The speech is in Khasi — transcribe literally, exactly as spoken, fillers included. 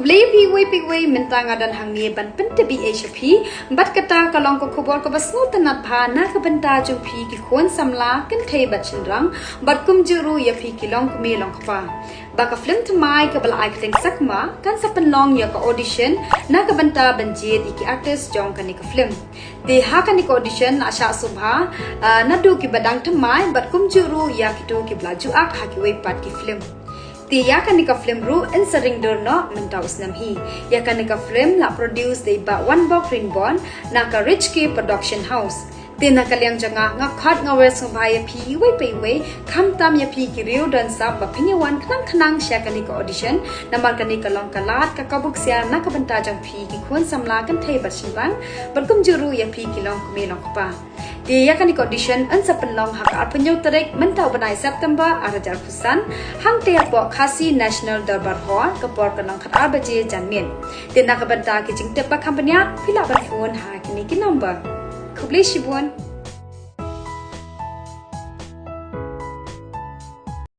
Khublei phi uwei pa uwei, mynta nga don hangne ban pyntip ei ei sha phi. Bad kata ka long ka khubor kaba sngewtynnat bha na ka bynta jong phi ki khun samla kynthei bad shynrang, bad kumjuh ruh ïa phi ki longkmie longkpa. Ba ka film thymmai kaba la ai kyrteng Sakma kan sa pynlong ïa ka audition na ka bynta ban jied ïa ki actors jong kane ka film. Te ha kane ka audition la shah sngewbha, ah, naduh kiba dang thymmai bad kumjuh ruh ïa kito kiba la ju ak ha kiwei pat ki film. Te ïa kane ka film ruh yn sa ring dur noh mynta u snem hi. Ïa kane ka film la produce da i Bah Wanbok Ringbon na ka Rich K Production House. Te na ka liang jong nga, nga khot nga wer sngewbha ïa phi uwei pa uwei, khamtam ïa phi ki riew don sap ba phin ïa wan khnang khnang sha kane ka audition. Namar kane ka long ka lad ka kabu ksiar na ka bynta jong phi ki khun samla kynthei bad shynrang, bad kumjuh ruh ïa phi ki longkmie longkpa. Te ïa kane ka audition yn sa pynlong ha ka arphew hynñiew tarik mynta u bnai September ar hajar arphew san, hangtei hapoh Khasi National Dorbar Hall, ka por ka long khatar baje janmiet. Te na ka bynta ki jingtip ba kham bniah, phi lah ban phone ha kine ki number. Khublei shibun.